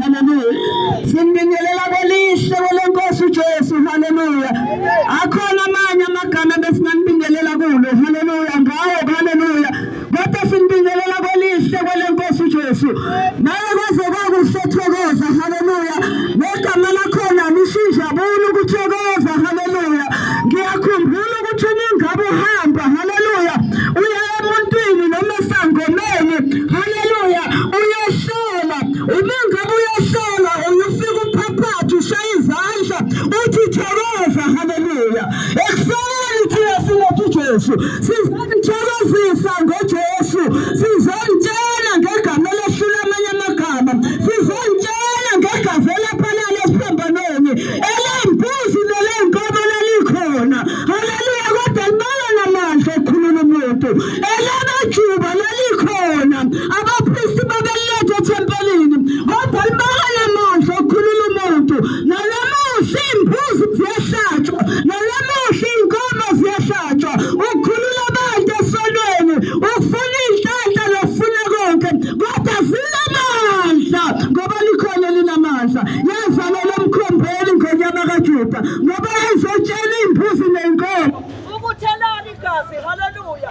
Haleluya. Simbingelela kwelihle kwelenkosi uJesu. Haleluya. Akhona amanye amagama besinganibingelela kulo. Haleluya. Ngawo haleluya. Kodwa simbingelela kwelihle kwelenkosi uJesu. Naye kwaze kwakuhle thokoza. Haleluya. Negama lakhona lisho injabulo ukuthokoza. Haleluya. Ngiyakhumbula ukuthi uma ngabe uhamba, haleluya, uya emuntwini noma esangomeni, haleluya, uyohlola. Uma ngabe uyohlola uyofika uphaphathe ushaye izandla uthi thokoza, haleluya. Ekuseni thina siletha uJesu, sizonithokozisa ngoJesu, sizonitshela ngegama elehlula amanye amagama, sizonitshela ngegazi elaphalala esiphambanweni elembuzi nelenkomo lalikhona. Haleluya, kodwa libala namandla okukhulula umuntu. Elamajuba lalikhona, abapristi babeliletha ethempelini, kodwa libala namandla okukhulula umuntu. Nanamuhla iy'mbuzi ziyahlatshwa, nanamuhla iy'nkomo ziyahlatshwa ukukhulula abantu esonweni, ukufuna iy'nhlanhla nokufuna konke, kodwa zinamandla ngoba likhona elinamandla. Yazalelwa emkhombeni ngonyama kaJuda ngoba yayizotshela iy'mbuzi ney'nkomo Ukuthelani igazi, haleluya.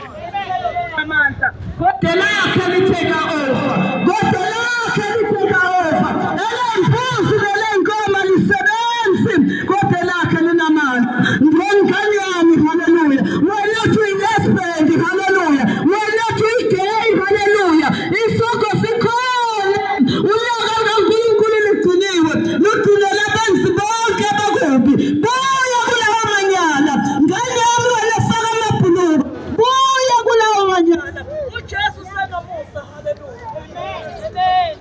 Amandla kodwa lakhe litheka over, kodwa lakhe litheka over. Elembuzi nelenkomo lisebenzi, kodwa lakhe linamandla. Ngengane yami, haleluya. Wena uthi uyi-lesbian, haleluya. Wena uthi uyi-gay, haleluya. Isoko sikhona, ulaka lukaNkulunkulu lugciniwe, lugcinele abenzi bonke abakubi. Buya kulawo manyala, ngane yami, wena faka amabhuluku, buya kulawo manyala. UJesu usenomusa, haleluya. Amen.